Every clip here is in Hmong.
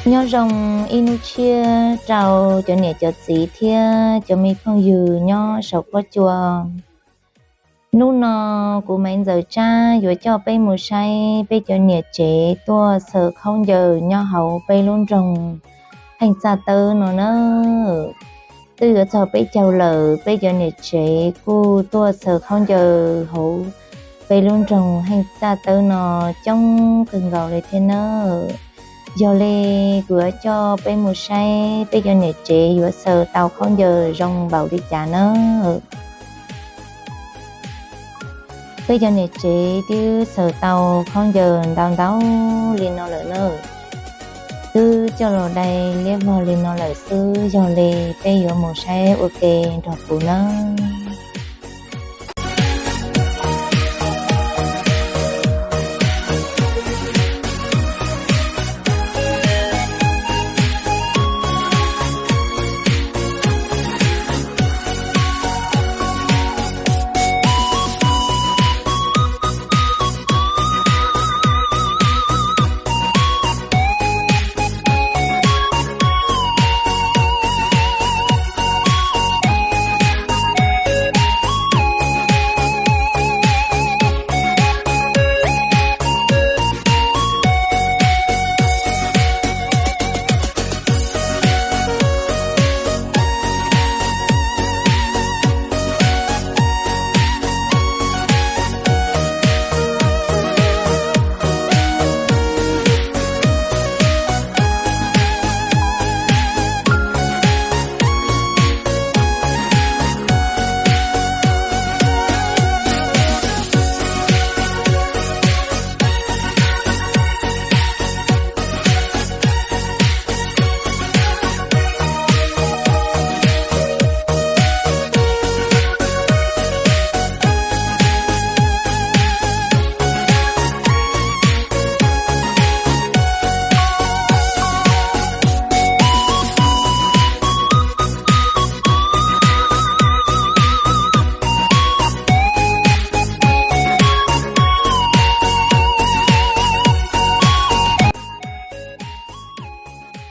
Nyob zoo ib hnub tshiab rau cov niam cov txiv thiab cov me phooj ywg nyob saum huab cua. Hnub no kuv Maiv Ntxawm Tsab yuav coj peb mus saib peb cov niam tsev tuaj xaws khaub ncaws nyob hauv peb lub nroog Heej Txaj Tawb no na. Twb yuav txog peb caug lawm, peb cov niam tsev kuj tuaj xaws khaub ncaws hauv peb lub nroog Heej Txaj Tawb no coob kawg nkaus li thiab nawb. Yog li kuv yuav coj peb mus saib peb cov niam tsev yuav xaws tau khaub ncaws zoo npaum li cas nawb. Peb cov niam tsev twb xaws tau khaub ncaws ntau ntau li no lawm na. Twb coj los dai liab vog li no lawm xwb, yog li peb yuav mus saib ua ke nrog kuv nawb.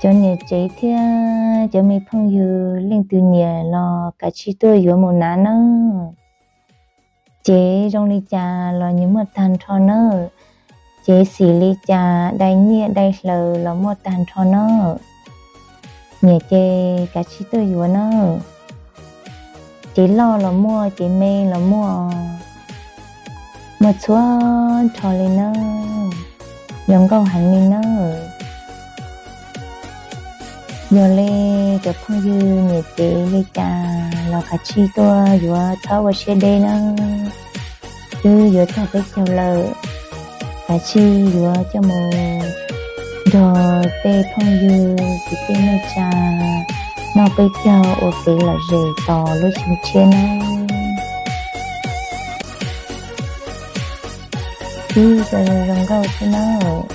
Cov niam tsev thiab cov me phooj ywg leej twg nyiam los kav tsij tuaj yuav mus hnav nawb. Cev zoo li cas los nyias muaj tag nrho nawb. Cev xim li cas, dai nyiaj dai hlaws los muaj tag nrho nawb. Nyiam ces kav tsij tuaj yuav nawb. Cev loj los muaj, cev me los muaj, muaj txhua nrho li nawb. Zoo nkauj heev li nawb. Yog li cov phooj ywg nyiam cev li cas los kav tsij tuaj yuav, txhob ua siab deb nawb. Twb yuav txog peb caug lawm, kav tsij yuav coj mus nrog tej phooj ywg kwv tij neej tsa noj peb caug ua kev lom zem tos lub xyoo tshiab nawb. Ib co zoo nkauj xwb nawb.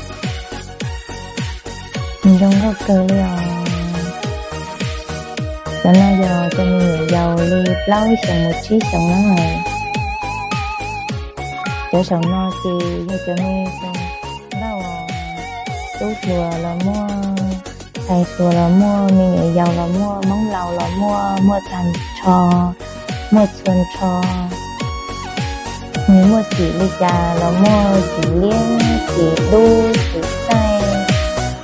Nws zoo nkauj kawg li os. Cov no yog cov me nyuam yaus li plaub xyoos mus tsib xyoos na. Cov saum no ces yog cov me hluas nkauj, tub hluas los muaj, ntxhais hluas los muaj, me nyuam yaus los muaj, Hmoob laus los muaj, muaj tag nrho, muaj txhua nrho. Nws muaj xim li cas los muaj, xim liab, xim dub, xim txaij,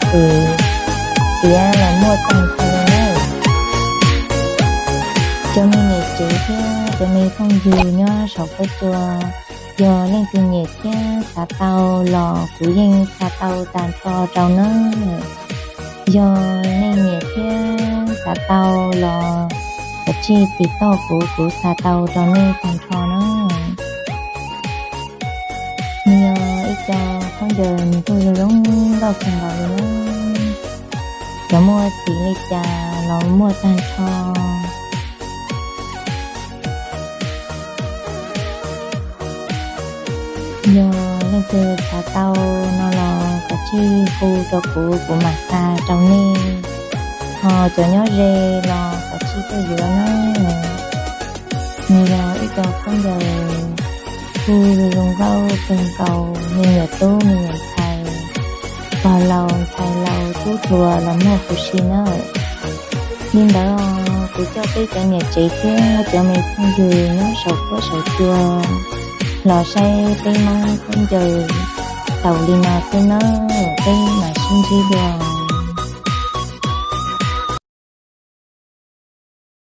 xim xiav los muaj tag nrho li nawb. Cov me niam tsev thiab cov me phooj ywg nyob saum huab cua, yog leej twg nyiam thiab xav tau los kuv yeej xa tau tag nrho rau nawb. Yog nej nyiam thiab xav tau los kav tsij tiv toj kuv, kuv xa tau rau nej tag nrho nawb. Nws yog ib co khaub ncaws nws kuj zoo zoo nkauj kawg nkaus li nawb. Cov muaj xim li cas los muaj tag nrho. Yog leej twg xav tau no los kav tsij hu rau kuv, kuv mam xa rau nej. Ho cov nyob ze los kav tsij tuaj yuav nawb. Nws yog ib co khaub ncaws kuj zoo nkauj kawg nkaus, me nyuam tub me nyuam ntxhais Laus ntxhais laus tub hluas los muaj huv si nawb. Li ntawd kuv coj peb cov niam tsev thiab cov me phooj ywg nyob saum huab saum cua los saib peb Hmoob khaub ncaws xaus li no xwb nawb, peb mam sib ntsib dua.